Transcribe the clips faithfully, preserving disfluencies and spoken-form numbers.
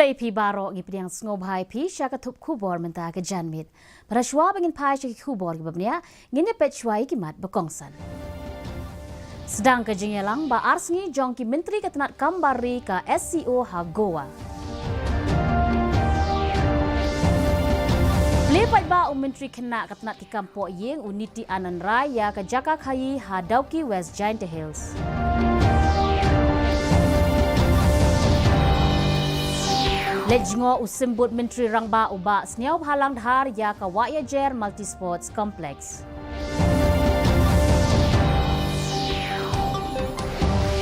Ïa phi baroh, ngi pdiang sngewbha ïa phi sha ka thup khubor mynta ka janmiet. Para shwa ba ngin phai sha ki khubor kiba bniah, ngin ïa peit shwa ïa ki mat ba kongsan. Sdang ka jingïalang ba ar sngi jong ki myntri ka tnat kam bar ri ka S C O ha Goa. Plie paidbah u Myntri Khynnah ka tnat ki kam poh ïing u Nityanand Rai ïa ka jaka khaïi ha Dawki, West Jaintia Hills. Leit jngoh u Symbud Myntri Rangbah u Bah Sniawbhalang Dhar ïa ka Wahïajer Multi Sports Complex.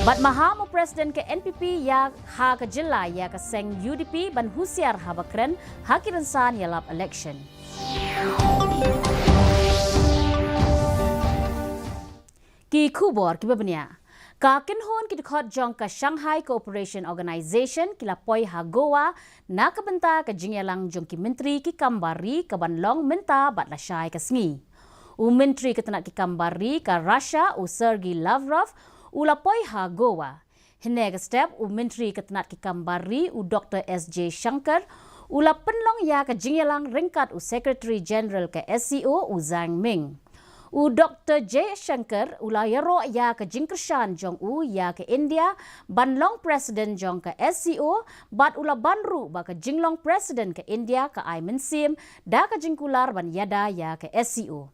Bad maham u President ka N P P ïa ha ka jylla ïa ka seng U D P ban husiar haba kren ha ki rynsan ïalap election. Ki khubor kiba bniah. Ka kynhun ki dkhot jong ka Shanghai Cooperation Organization ki la poi ha Goa na ka bynta ka jingïalang jong ki myntri ki kam bar ri kaban long mynta bad lashai ka sngi. U Myntri ka tnat ki kam bar ri ka Russia u Sergei Lavrov u la poi ha Goa. Hynne ka step u Myntri ka tnat ki kam bar ri u Doktor S Jaishankar u la pynlong ïa ka jingïalang ryngkat u Secretary General ka S C O u Zhang Ming. U Doktor Jaishankar u la ïaroh ïa ka jingkyrshan jong u ïa ka India ban long President jong ka S C O bad u la ban ruh ba ka jinglong President ka India ka ai mynsiem da ka jingkular ban ïada ïa ka S C O.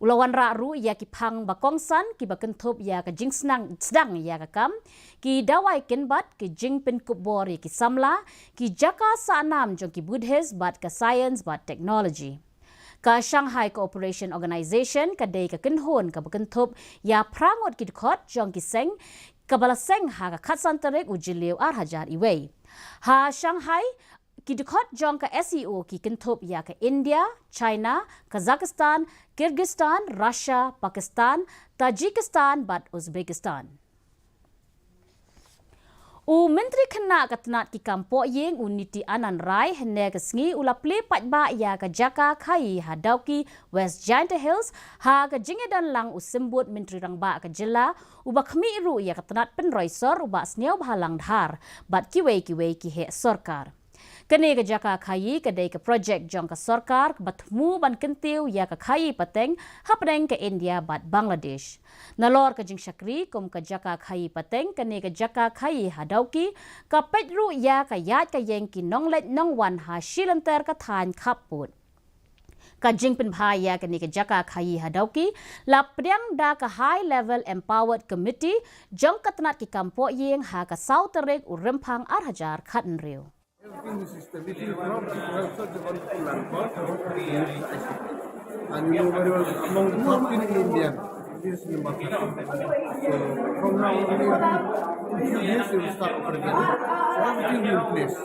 U la wanrah ruh ïa ki phang ba kongsan kiba kynthup ïa ka jingsnang sdang ïa ka kam, ki dawai kynbat, ki jingpynkupbor ïa ki samla, ki jaka sahnam jong ki Buddhist bad ka science bad technology. Ka Shanghai Cooperation Organization ka dei ka kynhun kaba kynthup ïa phra ngut ki dkhot jong ki seng kaba la seng ha ka khatsan tarik u Jylliew ar hajar wei. Ha Shanghai ki dkhot jong ka S C O ki kynthup ïa ka India, China, Kazakhstan, Kyrgyzstan, Russia, Pakistan, Tajikistan bad Uzbekistan. U Myntri Khynnah ka tnat ki kam poh ïing u Nityanand Rai hynne ka sngi u la plie paidbah ïa ka jaka khaïi ha Dawki, West Jaintia Hills, ha ka jingïadon lang u Symbud Myntri Rangbah ka jylla uba khmih ruh ïa ka tnat pynroi sor u Bah Sniawbhalang Dhar bad kiwei kiwei ki heh sorkar. Kane ka jaka khaïi ka dei ka projek jong ka sorkar kaba thmu ban kyntiew ïa ka khaïi pateng hapdeng ka India bad Bangladesh. Nalor ka jingshakri kum ka jaka khaïi pateng, kane ka jaka khaïi ha Dawki ka peit ruh ïa ka ïaid ka ïeng ki nongleit nongwan ha shilynter ka thaiñ khappud. Ka jingpynbha ïa kane ka jaka khaïi ha Dawki la pdiang da ka High Level Empowered Committee jong ka tnat ki kam poh ïing ha ka saw tarik u Rymphang ar hajar khathynriew. Everything is system. If you proud, you have such a wonderful land, but you need the I C T. And you know very well, among the thirteen in India, this is number thirteen. So from now on, in few years, you will start operating. So everything will in place.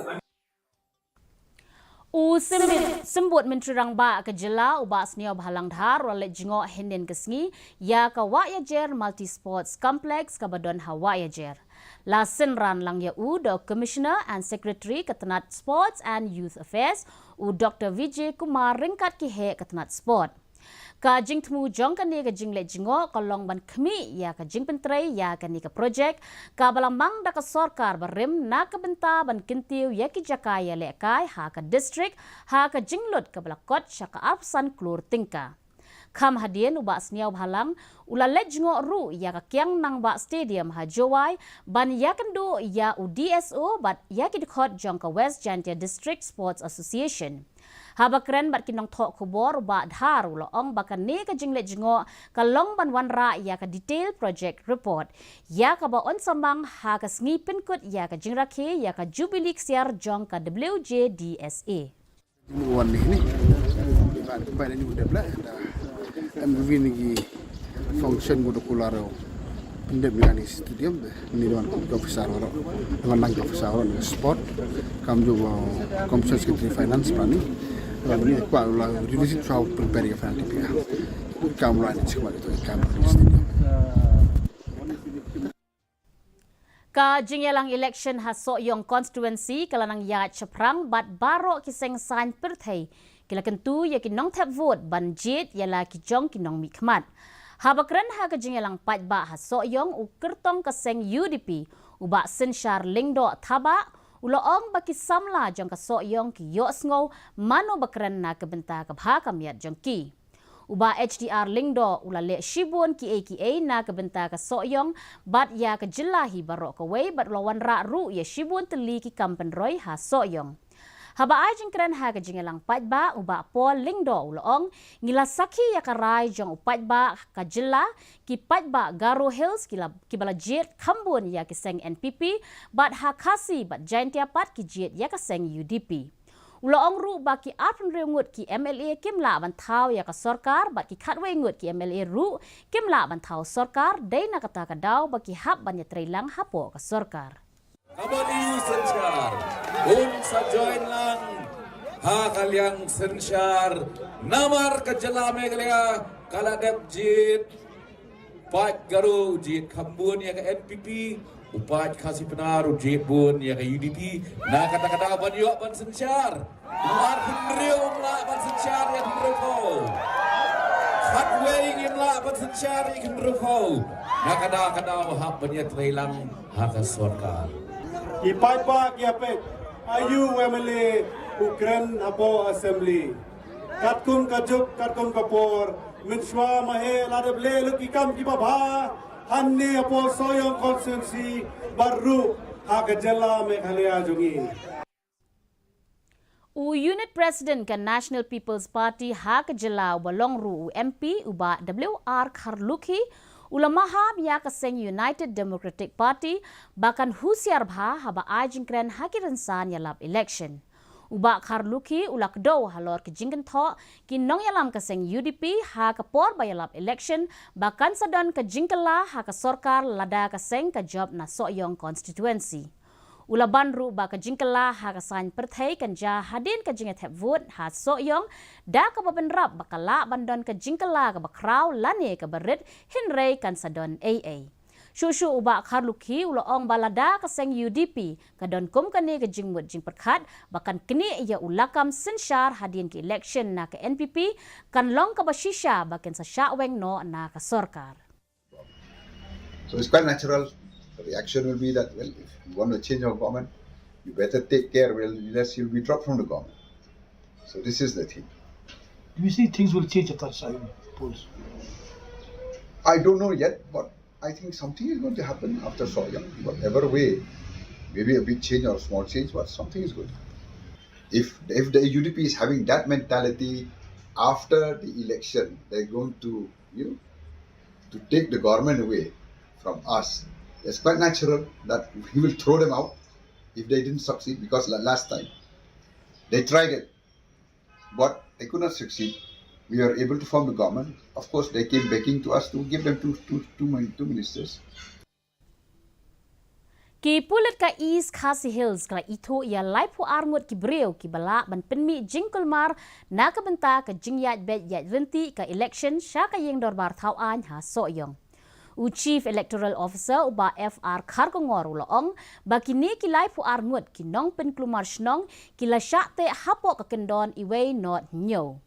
U Symbud, Symbud Myntri Rangbah ka jylla u Bah Sniawbhalang Dhar u la leit jngoh hynnin ka sngi ïa ka Wahïajer Multi Sports Complex kaba don ha Wahïajer. La synran lang ïa u da u Commissioner and Secretary ka tnat Sports and Youth Affairs, u Doktor Vijay Kumar, ryngkat ki heh ka tnat sport. Ka jingthmu jong kane ka jingleit jngoh ka long ban khmih ïa ka jingpyntrei ïa kane ka projek kaba la mang da ka sorkar barim na ka bynta ban kyntiew ïa ki jaka ïalehkai ha ka district ha ka jinglut kaba la kot sha ka arphew san klur tyngka. Kham hadien u Bah Sniawbhalang u la leit jngoh ruh ïa ka Kiang Nangbah Stadium ha Jowai ban ïakynduh ïa u D S O bad ïa ki dkhot jong ka West Jaintia District Sports Association. Haba kren bad ki nongthoh khubor u Bah Dhar u la ong ba kane ka jingleit jngoh ka long ban wanrah ïa ka detail project report ïa kaba yn samang ha ka sngi pynkut ïa ka jingrakhe ïa ka Jubilee ksiar jong ka W J D S A. Wan ni ni. Ba, ba ni u dep la, da. Em, wi ni ki function ko da kular ro. Pyndep ni ni stadium de. Ni wan ko officer ro. Wan nang ko officer ro ni sport. Kam jo, uh, Commission Secretary Finance pani. Wan ni kwa la release chwa prepare ka finance pia. Kam la ni chwa to kam ni stadium. Ka jingïalang election ha Sohiong constituency ka la nang ïaid shaphrang bad baroh ki seng saiñ pyrthei ki la kyntu ïa ki nongthep vote ban jied ïa la ki jong ki nongmihkhmat. Haba kren ha ka jingïalang paidbah ha Sohiong u kyrtong ka seng U D P u Bah Synshar Lyngdoh Thabah U la ong ba ki samla jong ka Sohiong ki ïohsngew mano ba kren na ka bynta ka bha ka miat jong ki. U Bah H D R Lyngdoh u la leh shibun kiei kiei na ka bynta ka Sohiong bad ïa ka jylla hi baroh kawei bad u la wanrah ruh ïa shibun tylli ki kam pynroi ha Sohiong. Haba ai jingkren ha ka jingïalang paidbah, u Bah Paul Lyngdoh u la ong, ngi la sakhi ïa ka rai jong u paidbah ka jylla, ki paidbah Garo Hills ki la, kiba la jied khambun ïa ki seng N P P bad ha Khasi bad Jaintia pat ki jied ïa ka seng U D P. U la ong ruh ba ki arphew hynriew ngut ki M L A kim lah ban thaw ïa ka sorkar bad ki khatwei ngut ki M L A ruh kim lah ban thaw sorkar, dei na kata ka daw ba ki hap ban ïatreilang hapoh ka sorkar. Ka bor ïa u synshar un sa join lang ha ka liang synshar, namar ka jylla Meghalaya ka la dep jied. Paid Garo u jied khambun ïa ka N P P, u paid Khasi Pnar u jied bun ïa ka U D P. Na kata ka daw ban ïoh ban synshar, u arphew hynriew um lah ban synshar ïa ka hynriewphew. Khatwei ngim lah ban synshar ïa ka hynriewphew. Na kata ka daw hap ban ïatreilang ha ka sorkar. Ki paidbah ki ïapeit, aïu u M L A u kren hapoh Assembly? Katkum ka juk, katkum ka por, mynshuwa maheh la dep leh lut ki kam kiba bha, hangne hapoh Sohiong constituency bad ruh ha ka jylla Meghalaya jong ngi. U Unit President ka National People's Party ha ka jylla uba long ruh u M P u Bah W R Kharlukhi u la maham ïa ka seng United Democratic Party ba kan husiar bha haba ai jingkren ha ki rynsan ïalap election. U Bah Kharlukhi u la kdew halor ki jingkynthoh ki nongïalam ka seng U D P ha ka por ba ïalap election ba kan sa don ka jingkylla ha ka sorkar lada ka seng ka jop na Sohiong constituency. U la ban ruh ba ka jingkylla ha ka saiñ pyrthei kan jia hadien ka jingïathep vote ha Sohiong, da kaba bynrap ba ka lah ban don ka jingkylla kaba khraw lane kaba rit, hynrei kan sa don ei ei. Shuh shuh u Bah Kharlukhi u la ong ba lada ka seng U D P ka don kum kane ka jingmut jingpyrkhat ba kan knieh ïa u lakam synshar hadien ka election na ka N P P, kan long kaba shisha ba kin sa shah weng noh na ka sorkar. So it's quite natural. The reaction will be that, well, if you want to change our government, you better take care, well, lest you'll be dropped from the government. So this is the thing. Do you see things will change after Sohiong polls? I don't know yet, but I think something is going to happen after Sohiong, whatever way. Maybe a big change or a small change, but something is going to happen. If, if the U D P is having that mentality after the election, they're going to, you know, to take the government away from us, it's quite natural that he will throw them out if they didn't succeed, because la- last time they tried it, but they could not succeed. We were able to form the government. Of course, they came begging to us to give them two, two, two, min- two ministers. Ki pulit ka East Khasi Hills ka la ithuh ïa laiphew ar ngut ki briew kiba lah ban pynmih jingkulmar na ka bynta ka jingïaid beit ïaid ryntih ka election sha ka ïing dorbar thaw aiñ ha Sohiong. U Chief Electoral Officer u Bah F R Kharkongor u la ong ba kine ki laiphew ar ngut ki nongpynkulmar shnong ki la shah teh hapoh ka kyndon uwei not hynñiew.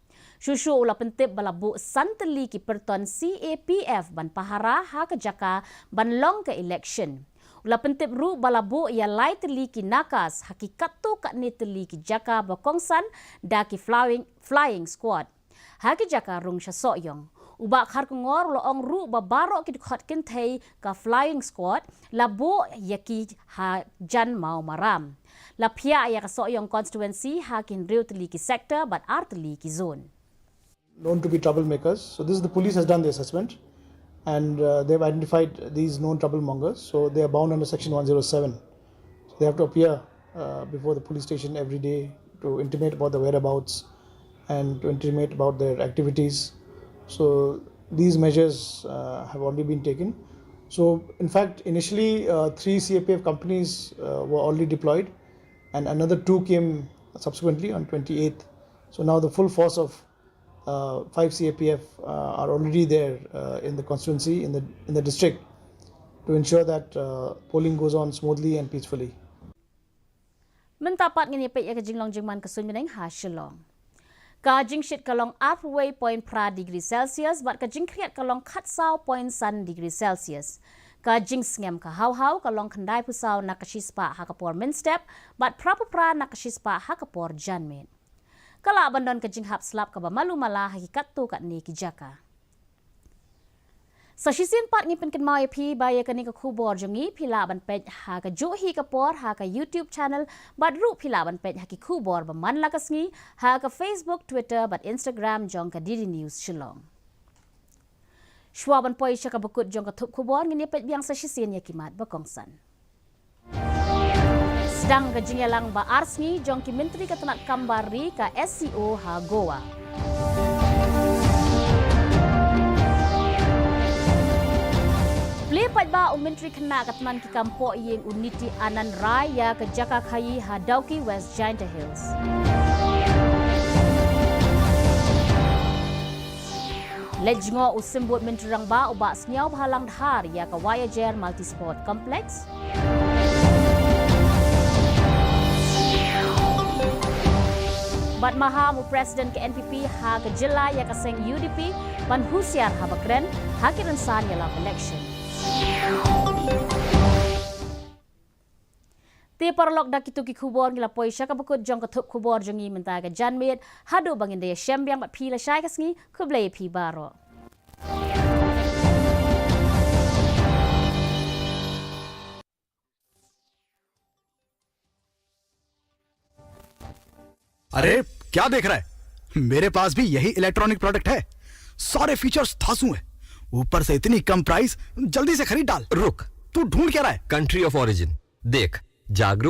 Shuh shuh u la pyntip ba la buh san tylli ki pyrton C A P F ban pahara ha ka jaka ban long ka election. U la pyntip ruh ba la buh ïa lai tylli ki NACAs ha ki katto katne tylli ki jaka ba kongsan da ki flying, flying squad ha ki jaka rung sha Sohiong. U Bah Kharkongor u la ong ruh ba baroh ki dkhot kynthei ka flying squad la buh ïa ki ha jan Mawmaram. La phiah ïa ka Sohiong constituency ha ki hynriew tylli ki sector bad ar tylli ki zone. Known to be troublemakers. So this is the police has done the assessment and uh, they've identified these known troublemongers. So they are bound under section one zero seven. So they have to appear uh, before the police station every day to intimate about the whereabouts and to intimate about their activities. So these measures uh, have already been taken. So in fact, initially uh, three C A P F companies uh, were already deployed and another two came subsequently on twenty-eighth. So now the full force of uh, five C A P F uh, are already there uh, in the constituency, in the, in the district, to ensure that uh, polling goes on smoothly and peacefully. Mynta pat ngin ïa peit ïa ka jinglong jingman ka suiñ bneng ha Shillong. Ka jingshit ka long arphew wei point phra degree Celsius bad ka jingkhriat ka long khatsaw point san degree Celsius. Ka jingsngem ka hawhaw ka long khyndai phew saw na ka shispah ha ka por mynstep, bad phra phew phra na ka shispah ha ka por janmiet. Ka lah ban don ka jinghap slap kaba malu mala ha ki katto katne ki jaka. Sa shisien pat ngi pynkynmaw ïa phi ba ïa kane ka khubor jong ngi phi lah ban peit ha kajuh hi ka por ha ka YouTube channel, bad ruh phi lah ban peit ha ki khubor ba man la ka sngi ha ka Facebook, Twitter bad Instagram jong ka D D News Shillong. Shuwa ban poi sha kaba kut jong ka thup khubor, ngin ïa peit biang sa shisien ïa ki mat ba kongsan. Sdang ka jingïalang ba ar sngi jong ki myntri ka tnat kam bar ri, ka S C O, ha Goa. Plie paidbah u Myntri Khynnah ka tnat ki kam poh ïing u Nityanand Rai ïa ka jaka khaïi ha Dawki, West Jaintia Hills. Leit jngoh u Symbud Myntri Rangbah u Bah Sniawbhalang Dhar ïa ka Wahiajer Multi Sport Complex. Bad maham u President ka N P P ha ka jylla ïa ka seng U D P ban husiar haba kren ha ki rynsan ïalap election. Te paralok, da kito ki khubor ngi la poi sha kaba kut jong ka thup khubor jong ngi mynta ka janmiet. Haduh ba ngin da ïashem biang bad phi lashai ka sngi, khublei ïa phi baroh. अरे, क्या देख रहा है? मेरे पास भी यही इलेक्ट्रॉनिक प्रोडक्ट है। सारे फीचर्स धांसू हैं, ऊपर से इतनी कम प्राइस। जल्दी से खरीद डाल। रुक, तू ढूंढ क्या रहा है? कंट्री ऑफ ओरिजिन। देख, जागरूक